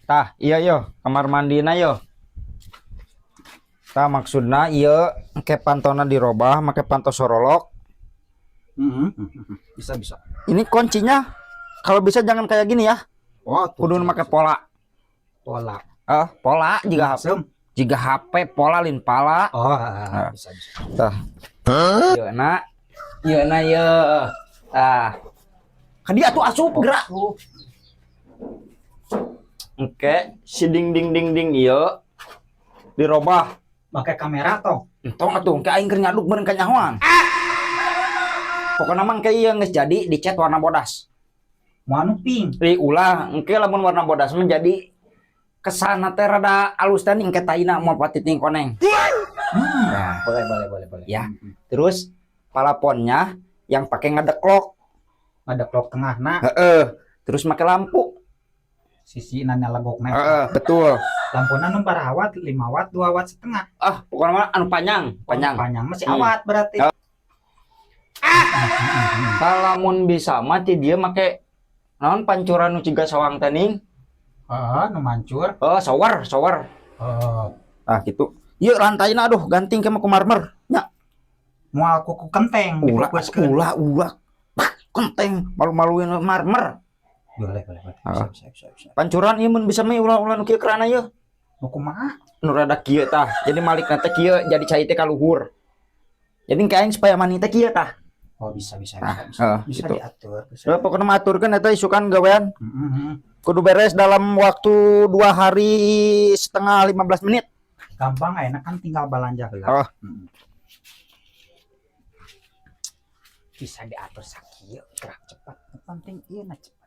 Tah, iya yo, kamar mandina yo. Tah, maksudna ieu engke pantona dirobah make panto sorolok. Bisa bisa. Ini kuncinya kalau bisa jangan kayak gini ya. Oh, tuh. Kudu make pola. Pola. Ah, pola jiga Sem. Jiga HP pola lin pala. Oh, Ah. bisa bisa. Tah. Ieu na. Ieu na ieu. Tah. Ka dieu atuh asup gerak. Engke si ding ding ding ding ieu dirobah. Pakai kamera toh. Entong atuh, engke aing keur ngaduk meureun kanyahoan. Pokokna mah engke ieu geus jadi dicat warna bodas. Mau anu pink. Di ulah, engke lamun warna bodas mah jadi kesana teh rada alus teh, engke taina moal patiting koneng. Nah, Boleh boleh boleh boleh. Ya. Terus palaponnya yang pakai ngadeklok. Ada klok tengah nah. Heeh. Terus make lampu. Sisi nanya legokna. Heeh, betul. Lampuna nu sabaraha watt? 5 watt, 2 watt setengah. Ah, pokoknya mah anu panjang, panjang. Panjang masih awat berarti. Ya. Lamun bisa mah ti dieu make naon, pancuran nu ciga sawang teh ning. Heeh, nu mancur. Oh, shower, shower. Heeh. Ah, gitu. Ieu lantaina aduh ganting ke ku marmer. Nya, Moal kuku kenteng ulah difokuskeun. Ulah ulah. Pak, kenteng malu-maluin marmer. Boleh boleh boleh. Ah. Bisa bisa bisa bisa. Pancuran ieu mun bisa mah ulah-ulah nu kieu kerana ieu. Nu kumaha? Nu rada kieu tah. Jadi malikna teh kieu, jadi cai teh ka luhur. Jadi kayak aing supaya mani teh kieu tah. Oh, bisa bisa Ah, bisa bisa. heeh, Bisa gitu. Diatur, bisa. Ya, pokoknya mah aturkeun eta isukan gawean. Heeh. Kudu beres dalam waktu 2 hari setengah 15 menit. Gampang, enak kan tinggal balanja heula. Oh. Bisa diatur sakieu gerak cepat. Nu penting ieu na cepat.